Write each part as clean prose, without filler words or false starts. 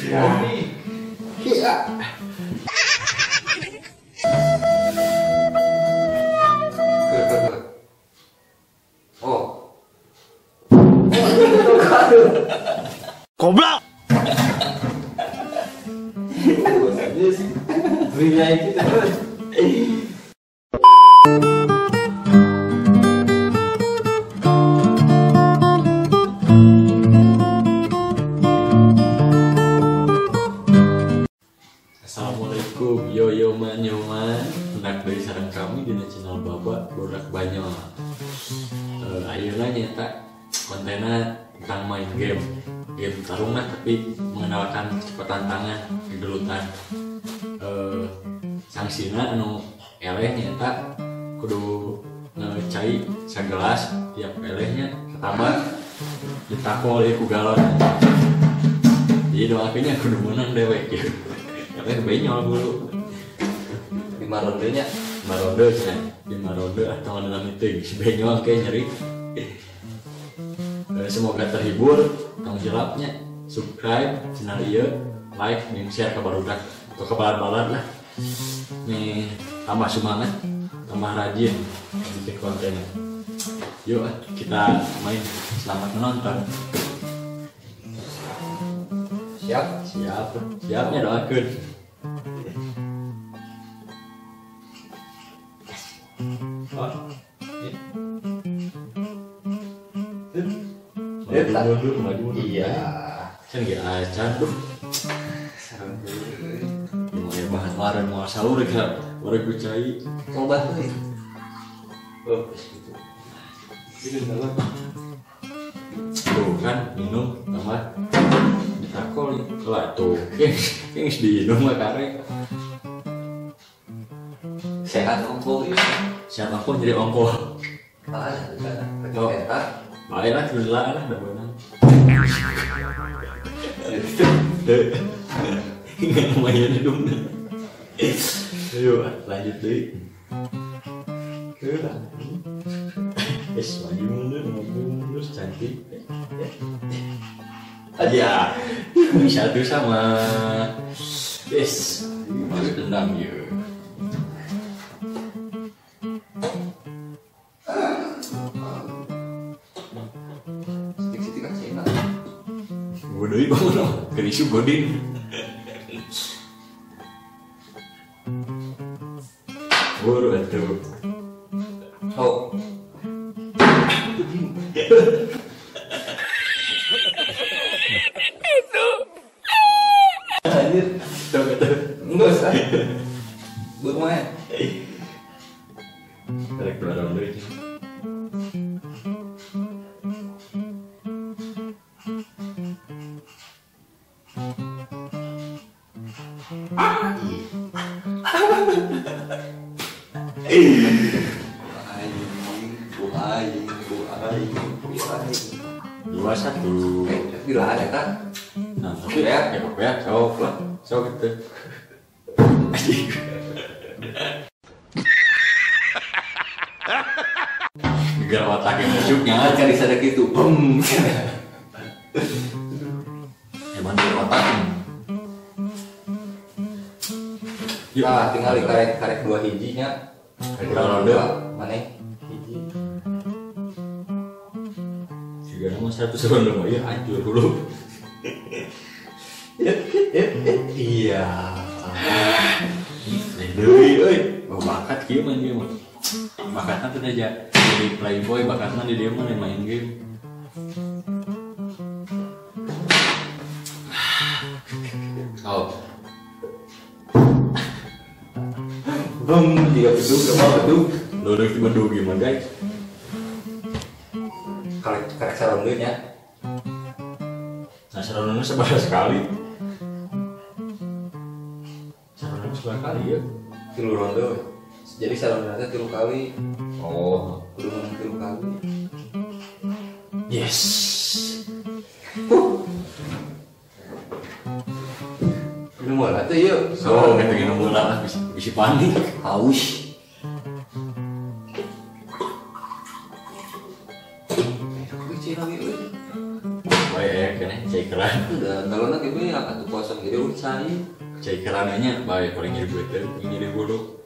Ya. Iya. Oh. Goblok. Belinya itu terus. Assalamualaikum, yo yo man yo man. Hendak dari sarang kami di channel Baba Bodak Banyol. Ayeuna nyata kontennya tentang main game, game tarung lah, tapi mengenalkan kecepatan tangan, kegelutan. Sanksina anu eleh nyata kudu ngecai sagelas tiap elehnya pertama ditakol ieu ku galon. Jadi doakeunnya kudu menang dewek gitu. Eleh benyol bulu. 5 ronde nya, 5 ronde cenah. 5 ronde atau dalam itu si benyol kayak nyeri. Semoga terhibur, tong jelapnya, subscribe channel ieu, like, dan share ke barudak atau ke balad-balad lah. Nih tambah semangat, tambah rajin bikin kontennya. Yuk kita main, selamat menonton. Siap, siap, siapnya doakan. Oh, ya. Maju mundur, maju mundur. Iya. Can ge acan duh. Lumayan bahan waran moal sahur ga wareg ku cai. Loba euy. Oh, gitu. Ini dalam. Tuh kan minum tambah ditakol lah tuh. Geus diinum mah karek. Sehat ongko ieu. Sehat ongko jadi ongko. Ah, oh. Baik lah, gila lah, udah benang. Nggak lumayan hidung. Ayo, lanjut deh. Kurang. Es, maju mundur, cantik. Ya, satu sama. Yes, masuk dendam yuk. Bodoh bangun loh, kerisu godin. Buru atuh. Oh. Itu. Anjir, tuh tuh. Enggak usah. Buat main. Tarik dua ronde ini. Aing. 2-1. Gila ya kan? Nah, tapi ya, ya, sok lah, sok gitu. Gegar otak yang masuknya. Cari sadar gitu, bem. Emang di otak. Nah, tinggal dikarek-karek 2 hijinya. Kurang ronde. Mana? Hiji. Juga nama 1 ronde mah ya hancur dulu. Iya. Deui euy, bakat kieu main game mah. Bakatna teh aja jadi playboy, bakatna di dieu mah main game. Oh. Bem, jika bedug, apa bedug? Lodek di bedug gimana guys? Karek saronde nya. Nah, saronde seberapa sekali? Saronde seberapa kali ya? 3 ronde. Jadi saronde teh 3 kali. Oh, kudu menang 3 kali. Yes. Minum bola tuh yuk. So, kita minum bola lah, bisa panik. Haus. keneh cai keran. Udah, galonnya ge beak atuh kosong jadi eueuh cai. Cai kerananya bae paling nyeri beuteung, nyeri bulu.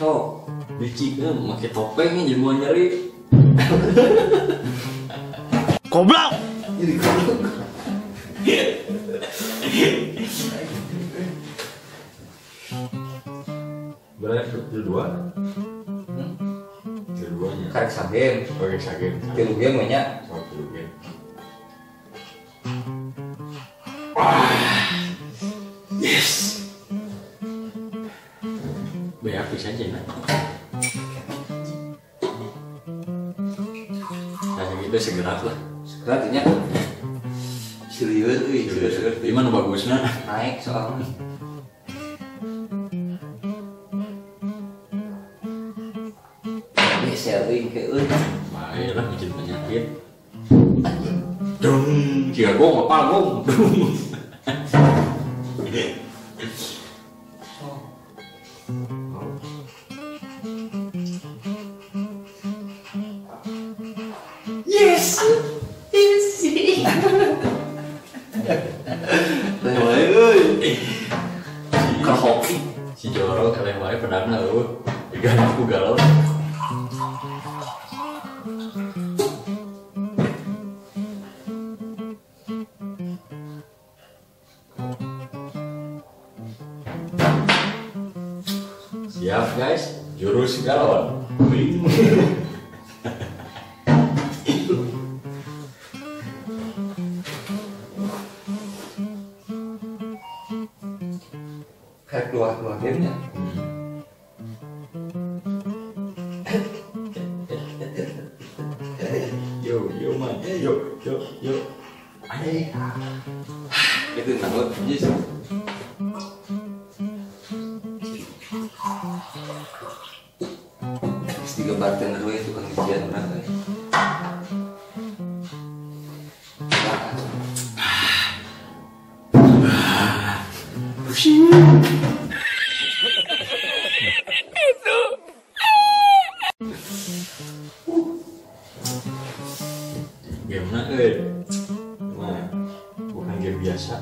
Sok, licik make topeng jadi mau nyeri. Goblok. Jadi goblok. Berarti dua. Keduanya. Karek sagem. Oke, sagem. Tilu game nya. Oh, tilu game. Yes. Beak pisan cenah. Nah, gitu segera lah. Segera nya. Serius euy, serius. Gimana bagusna? Naik soalnya. Sering ke euy. Bae lah bikin penyakit. Dung, jika gong apa gong. Dung. Yes. Yes. Teh wae euy. Keur hoki. Si Joro eleh wae pedangna eueuh. Diganti ku galon. Siap guys, jurus galon. Kayak keluar-keluar gamenya. Yo yo man, yo yo yo. Ayo. Itu nanggut, jis. Tiga bartender we tukang ujian orang euy. Itu. Game na euy. Mah bukan game biasa.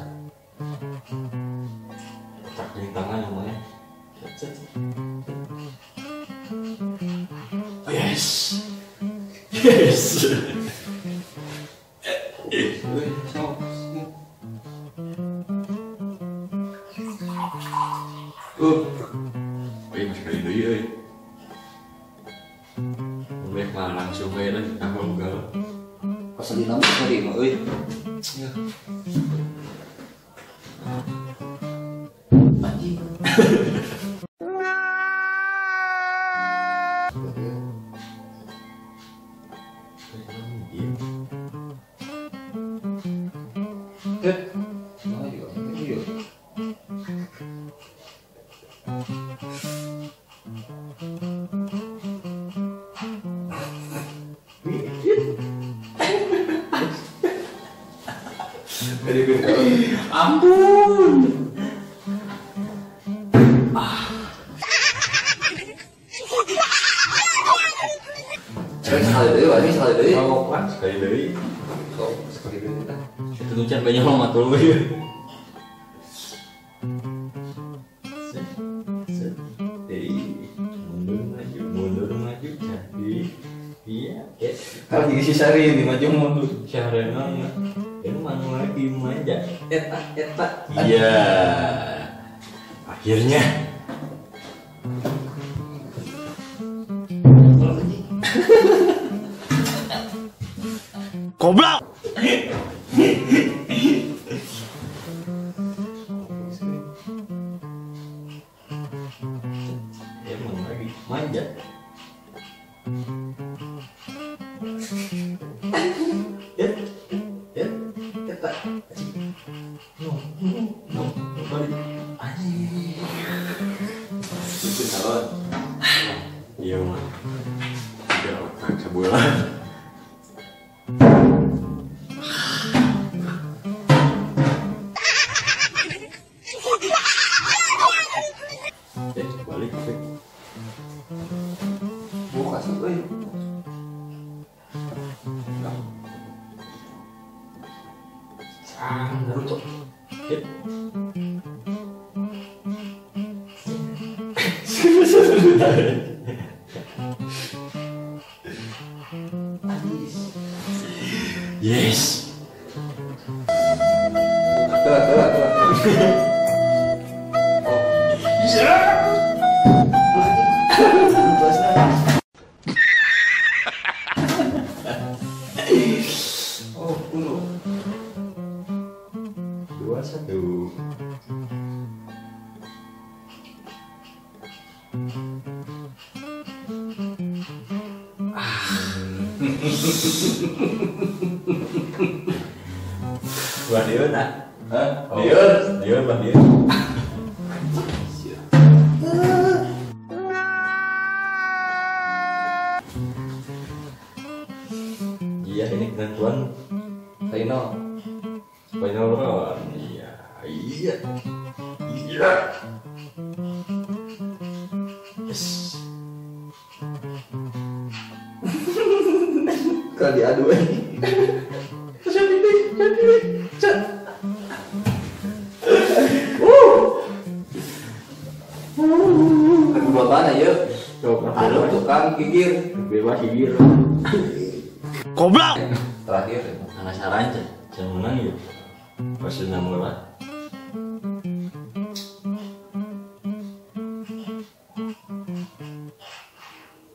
Otak jeung tangan namanya. Yes. Yes. Wih, masih kali deui euy. Bek mah langsung we lah aku galau. Pas di nama tadi mah euy. Anjing. Ampun. Sekali deui, wani sekali deui. Oh, sekali deui. Sok, sekali deui tah. Itu can banyak mah matul we. Set. Mundur maju jadi. Iya, yes. Kan jadi si Sari ini maju mundur. Syahrena emang lagi manja. Eta, eta. Iya. Akhirnya. Goblok. Emang lagi manja. Eta. No, no, balik. Anjing. Itu calon. Iya mah. Tiga otak sebulan. Balik. Buka sih, euy. Naruto. Hit. Yes. Telat. Oh. Oh, 10. 2 1. Wah, lieur ah. Hah? Lieur, bah lieur. Iya, ini penentuan final. Final round. Iya. Yes. Kalau diadu ini. Buat mana ya? Aduh, tukang gigir. Bebas gigir. Goblok. Terakhir. Penasaran jangan menang ya. Pasti mula.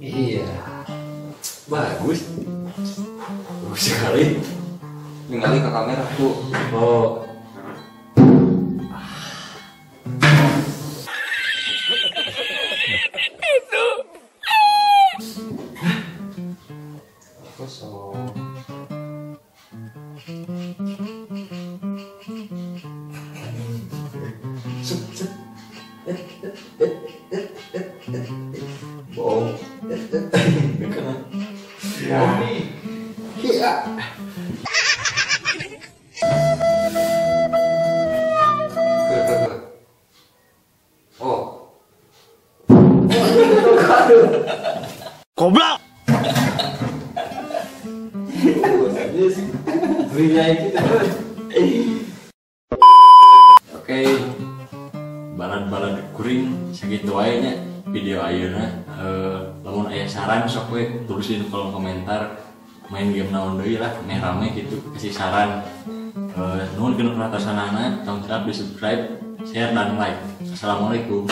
Iya. Bagus. Bagus sekali. Ningali ke kamera tuh. Oh. Kosong. Bohong. Iya. Ke. Oh. Goblok. Berinya itu terus. Oke. Balad-balad kuring sakitu wae nya video ayeuna. Lamun aya saran sok we tulis di kolom komentar, main game naon deui lah, meh rame gitu, kasih saran. Nuhun kana perhatosanana, tong hilap di subscribe, share dan like. Assalamualaikum.